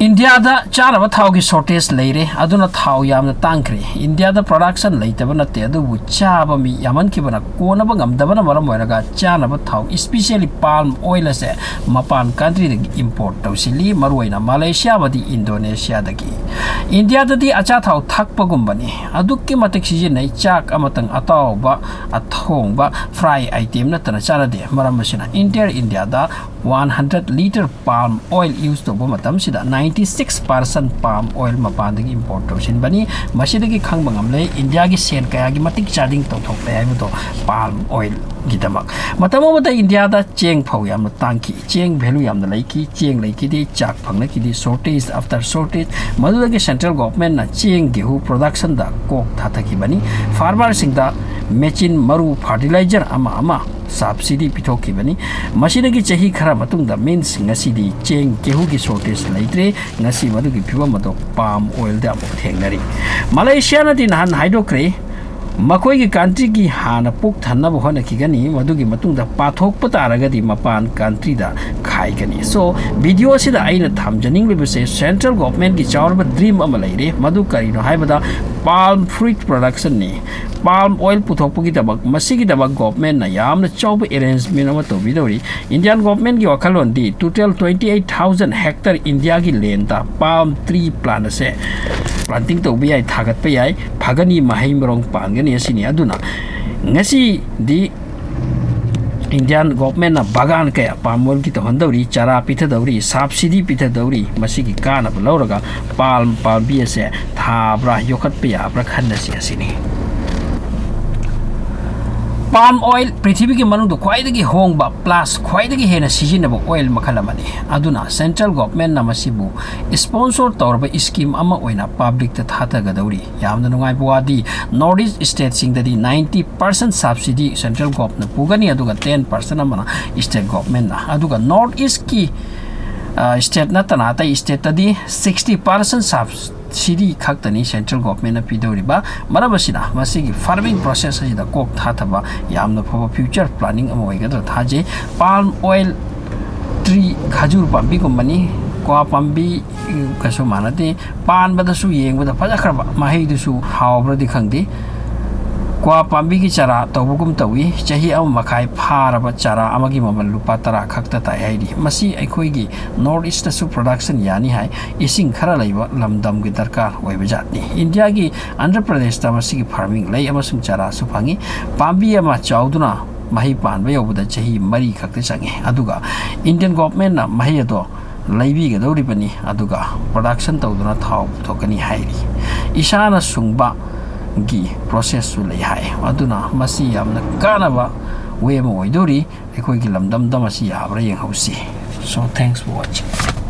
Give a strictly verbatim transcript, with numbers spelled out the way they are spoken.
ꯏꯟꯗꯤꯌꯥꯗ ꯆꯥꯅꯕ ꯊꯥꯎꯒꯤ shortage ꯂꯩꯔꯦ, ꯑꯗꯨꯅ ꯊꯥꯎ ꯌꯥꯝꯅ ꯇꯥꯡꯈ꯭ꯔꯦ꯫ ꯏꯟꯗꯤꯌꯥꯗ production ꯂꯩꯇꯕ ꯅꯠꯇꯦ, ꯑꯗꯨꯕꯨ ꯆꯥꯕ ꯃꯤ ꯌꯥꯝꯃꯟꯈꯤꯕꯅ ꯀꯣꯟꯅꯕ ꯉꯝꯗꯕꯅ ꯃꯔꯝ ꯑꯣꯏꯔꯒ ꯆꯥꯅꯕ ꯊꯥꯎ, especially palm oil ꯑꯁꯦ ꯃꯄꯥꯟ countryꯗꯒꯤ import ꯇꯧꯁꯤꯜꯂꯤ, ꯃꯔꯨꯑꯣꯏꯅ ꯃꯂꯦꯁꯤꯌꯥ ꯑꯃꯗꯤ ꯏꯟꯗꯣꯅꯦꯁꯤꯌꯥꯗꯒꯤ꯫ ꯏꯟꯗꯤꯌꯥꯗꯗꯤ ꯑꯆꯥꯊꯥꯎ ꯊꯛꯄꯒꯨꯝꯕꯅꯤ, ꯑꯗꯨꯛꯀꯤ ꯃꯇꯤꯛ ꯁꯤꯖꯤꯟꯅꯩ꯫ ꯆꯥꯛ ꯑꯃꯇꯪ ꯑꯇꯥꯎꯕ, ꯑꯊꯣꯡꯕ, fry item ꯅꯠꯇꯅ ꯆꯥꯅꯗꯦ꯫ ꯃꯔꯝ ꯑꯁꯤꯅ entire ꯏꯟꯗꯤꯌꯥꯗ one hundred litre palm oil use ꯇꯧꯕ ꯃꯇꯝꯁꯤꯗ ninety six percent palm oil ꯃꯄꯥꯟꯗꯒꯤ import ꯇꯧꯁꯤꯟꯕꯅꯤ꯫ ꯃꯁꯤꯗꯒꯤ ꯈꯪꯕ ꯉꯝꯂꯦ ꯏꯟꯗꯤꯌꯥꯒꯤ ꯁꯦꯟ ꯀꯌꯥꯒꯤ ꯃꯇꯤꯛ charging ꯇꯧꯊꯣꯛꯂꯦ ꯍꯥꯏꯕꯗꯣ palm oilꯒꯤꯗꯃꯛ꯫ ꯃꯇꯝ ꯑꯃꯗ ꯏꯟꯗꯤꯌꯥꯗ ꯆꯦꯡ ꯐꯧ ꯌꯥꯝꯅ ꯇꯥꯡꯈꯤ, ꯆꯦꯡ value ꯌꯥꯝꯅ ꯂꯩꯈꯤ, ꯆꯦꯡ ꯂꯩꯈꯤꯗꯦ, ꯆꯥꯛ ꯐꯪꯂꯛꯈꯤꯗꯦ, shortage after shortage꯫ ꯃꯗꯨꯗꯒꯤ central governmentꯅ ꯆꯦꯡ ꯒꯦꯍꯨ productionꯗ ꯀꯣꯛ ꯊꯥꯊꯈꯤꯕꯅꯤ꯫ Farmerꯁꯤꯡꯗ machine, ꯃꯔꯨ, fertilizer ꯑꯃ ꯑꯃ subsidy ꯄꯤꯊꯣꯛꯈꯤꯕꯅꯤ꯫ ꯃꯁꯤꯗꯒꯤ ꯆꯍꯤ ꯈꯔ ꯃꯇꯨꯡꯗ, means ꯉꯁꯤꯗꯤ ꯆꯦꯡ ꯒꯦꯍꯨꯒꯤ shortage ꯂꯩꯇ꯭ꯔꯦ꯫ ꯉꯁꯤ ꯃꯗꯨꯒꯤ ꯐꯤꯕꯝ ꯑꯗꯨ palm oilꯗ ꯑꯃꯨꯛ ꯊꯦꯡꯅꯔꯤ꯫ ꯃꯂꯦꯁꯤꯌꯥꯅꯗꯤ ꯅꯍꯥꯟ ꯍꯥꯏꯗꯣꯛꯈ꯭ꯔꯦ, ꯃꯈꯣꯏꯒꯤ countryꯒꯤ ꯍꯥꯟꯅ ꯄꯨꯛ ꯊꯟꯅꯕ ꯍꯣꯠꯅꯈꯤꯒꯅꯤ, ꯃꯗꯨꯒꯤ ꯃꯇꯨꯡꯗ ꯄꯥꯊꯣꯛꯄ ꯇꯥꯔꯒꯗꯤ ꯃꯄꯥꯟ countryꯗ ꯈꯥꯏꯒꯅꯤ꯫ So, video ꯑꯁꯤꯗ ꯑꯩꯅ ꯊꯝꯖꯅꯤꯡꯂꯤꯕꯁꯦ central governmentꯀꯤ ꯆꯥꯎꯔꯕ dream ꯑꯃ ꯂꯩꯔꯦ, ꯃꯗꯨ ꯀꯔꯤꯅꯣ ꯍꯥꯏꯕꯗ palm fruit productionꯅꯤ꯫ Palm oil ꯄꯨꯊꯣꯛꯄꯒꯤꯗꯃꯛ, ꯃꯁꯤꯒꯤꯗꯃꯛ governmentꯅ ꯌꯥꯝꯅ ꯆꯥꯎꯕ arrangement ꯑꯃ ꯇꯧꯕꯤꯗꯧꯔꯤ꯫ Indian governmentꯀꯤ ꯋꯥꯈꯜꯂꯣꯟꯗꯤ total twenty eight thousand hectare ꯏꯟꯗꯤꯌꯥꯒꯤ landꯇ palm tree plant ꯑꯁꯦ planting ꯇꯧꯕ ꯌꯥꯏ, ꯊꯥꯒꯠꯄ ꯌꯥꯏ, ꯐꯒꯅꯤ, ꯃꯍꯩ ꯃꯔꯣꯡ ꯄꯥꯟꯒꯅꯤ ꯑꯁꯤꯅꯤ꯫ ꯑꯗꯨꯅ ꯉꯁꯤꯗꯤ Indian governmentꯅ ꯕꯒꯥꯟ ꯀꯌꯥ palm oilꯒꯤ ꯇꯧꯍꯟꯗꯧꯔꯤ, ꯆꯥꯔꯥ ꯄꯤꯊꯗꯧꯔꯤ, subsidy ꯄꯤꯊꯗꯧꯔꯤ꯫ ꯃꯁꯤꯒꯤ ꯀꯥꯟꯅꯕ ꯂꯧꯔꯒ palm ꯄꯥꯝꯕꯤ ꯑꯁꯦ ꯊꯥꯕ꯭ꯔꯥ, ꯌꯣꯛꯈꯠꯄ ꯌꯥꯕ꯭ꯔꯥ ꯈꯟꯅꯁꯤ ꯑꯁꯤꯅꯤ꯫ Palm oil ꯄ꯭ꯔꯤꯊꯤꯕꯤꯒꯤ ꯃꯅꯨꯡꯗ ꯈ꯭ꯋꯥꯏꯗꯒꯤ ꯍꯣꯡꯕ plus ꯈ꯭ꯋꯥꯏꯗꯒꯤ ꯍꯦꯟꯅ ꯁꯤꯖꯤꯟꯅꯕ oil ꯃꯈꯜ ꯑꯃꯅꯤ꯫ ꯑꯗꯨꯅ central governmentꯅ ꯃꯁꯤꯕꯨ sponsor ꯇꯧꯔꯕ scheme ꯑꯃ ꯑꯣꯏꯅ publicꯇ ꯊꯥꯊꯒꯗꯧꯔꯤ꯫ ꯌꯥꯝꯅ ꯅꯨꯡꯉꯥꯏꯕ ꯋꯥꯗꯤ, North East stateꯁꯤꯡꯗꯗꯤ ninety percent subsidy central governmentꯅ ꯄꯨꯒꯅꯤ, ꯑꯗꯨꯒ ten percent ꯑꯃꯅ state governmentꯅ꯫ ꯑꯗꯨꯒ North Eastꯀꯤ, ꯑ, state ꯅꯠꯇꯅ ꯑꯇꯩ stateꯇꯗꯤ sixty percent subsidy ꯈꯛꯇꯅꯤ central governmentꯅ ꯄꯤꯗꯧꯔꯤꯕ꯫ ꯃꯔꯝ ꯑꯁꯤꯅ ꯃꯁꯤꯒꯤ farming process ꯑꯁꯤꯗ ꯀꯣꯛ ꯊꯥꯊꯕ ꯌꯥꯝꯅ ꯐꯕ future planning ꯑꯃ ꯑꯣꯏꯒꯗ꯭ꯔꯥ ꯊꯥꯖꯩ꯫ Palm oil tree, ꯈꯖꯨꯔ ꯄꯥꯝꯕꯤꯒꯨꯝꯕꯅꯤ꯫ ꯀ꯭ꯋꯥ ꯄꯥꯝꯕꯤ ꯀꯁꯨ ꯃꯥꯟꯅꯗꯦ꯫ ꯄꯥꯟꯕꯗꯁꯨ ꯌꯦꯡꯕꯗ ꯐꯖꯈ꯭ꯔꯕ, ꯃꯍꯩꯗꯨꯁꯨ ꯍꯥꯎꯕ꯭ꯔꯗꯤ ꯈꯪꯗꯦ꯫ ꯀ꯭ꯋꯥ ꯄꯥꯝꯕꯤꯒꯤ ꯆꯥꯔꯥ ꯇꯧꯕꯒꯨꯝ ꯇꯧꯏ꯫ ꯆꯍꯤ ꯑꯃ ꯃꯈꯥꯏ ꯐꯥꯔꯕ ꯆꯥꯔꯥ ꯑꯃꯒꯤ ꯃꯃꯜ ꯂꯨꯄꯥ ꯇꯔꯥ ꯈꯛꯇ ꯇꯥꯏ ꯍꯥꯏꯔꯤ꯫ ꯃꯁꯤ ꯑꯩꯈꯣꯏꯒꯤ North East ꯇꯁꯨ production ꯌꯥꯅꯤ ꯍꯥꯏ꯫ ꯏꯁꯤꯡ ꯈꯔ ꯂꯩꯕ ꯂꯝꯗꯝꯒꯤ ꯗꯔꯀꯥꯔ ꯑꯣꯏꯕ ꯖꯥꯠꯅꯤ꯫ ꯏꯟꯗꯤꯌꯥꯒꯤ ꯑꯟꯙ꯭ꯔ ꯄ꯭ꯔꯗꯦꯁꯇ ꯃꯁꯤꯒꯤ farming ꯂꯩ ꯑꯃꯁꯨꯡ ꯆꯥꯔꯥꯁꯨ ꯐꯪꯉꯤ꯫ ꯄꯥꯝꯕꯤ ꯑꯃ ꯆꯥꯎꯗꯨꯅ ꯃꯍꯩ ꯄꯥꯟꯕ ꯌꯧꯕꯗ ꯆꯍꯤ ꯃꯔꯤ ꯈꯛꯇ ꯆꯪꯉꯤ꯫ ꯑꯗꯨꯒ Indian government ꯅ ꯃꯍꯩ ꯑꯗꯣ ꯂꯩꯕꯤꯒꯗꯧꯔꯤꯕꯅꯤ, ꯑꯗꯨꯒ production ꯇꯧꯗꯨꯅ ꯊꯥꯎ ꯄꯨꯊꯣꯛꯀꯅꯤ ꯍꯥꯏꯔꯤ꯫ ꯏꯁꯥꯅ ꯁꯨꯡꯕꯒꯤ process ꯁꯨ ꯂꯩ ꯍꯥꯏ꯫ ꯑꯗꯨꯅ ꯃꯁꯤ ꯌꯥꯝꯅ ꯀꯥꯟꯅꯕ way ꯑꯃ ꯑꯣꯏꯗꯧꯔꯤ꯫ ꯑꯩꯈꯣꯏꯒꯤ ꯂꯝꯗꯝꯗ ꯃꯁꯤ ꯌꯥꯕ꯭ꯔꯥ ꯌꯦꯡꯍꯧꯁꯤ꯫ So, thanks for watching꯫